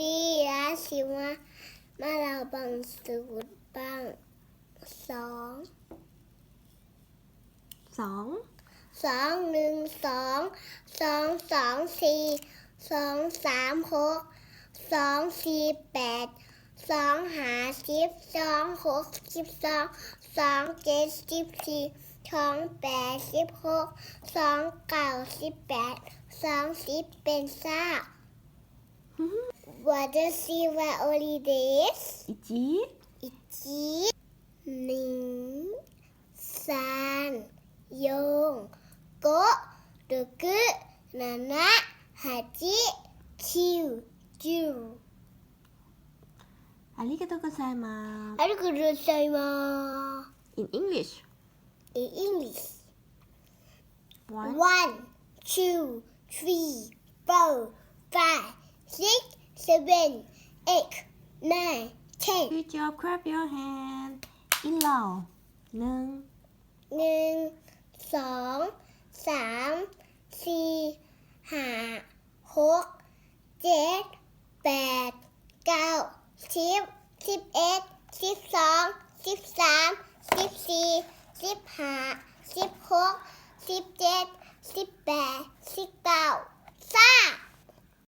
ດີ ລາຊິມາ ມາເລົ່າບັງສູດບັງ ສອງ ສອງ ສອງໜຶ່ງສອງ ສອງສອງສີ່ ສອງສາມຫົກ ສອງສີ່ແປດ ສອງຫ້າສິບ ສອງຫົກສິບສອງ ສອງເຈັດສິບສີ່ ສອງແປດສິບຫົກ ສອງເກົ້າສິບແປດ ສອງສິບເປັນຊາວ. Watashi wa ori desu. 1. 1. さん、よん、ご、ろく、なな、はち、きゅう、じゅう。ありがとうございます。ありがとうございます。 In English. In English. One, two, three, four, five, six, seven, eight, nine, ten. Good job. Clap your hand. ອີກລອບໜຶ່ງ. ໜຶ່ງ ສອງ ສາມ ສີ່ ຫ້າ ຫົກ ເຈັດ ແປດ ເກົ້າ ສິບ ສິບເອັດ ສິບສອງ ສິບສາມ ສິບສີ່ ສິບຫ້າ ສິບຫົກ ສິບເຈັດ ສິບແປດ ສິບເກົ້າ ຊາວ.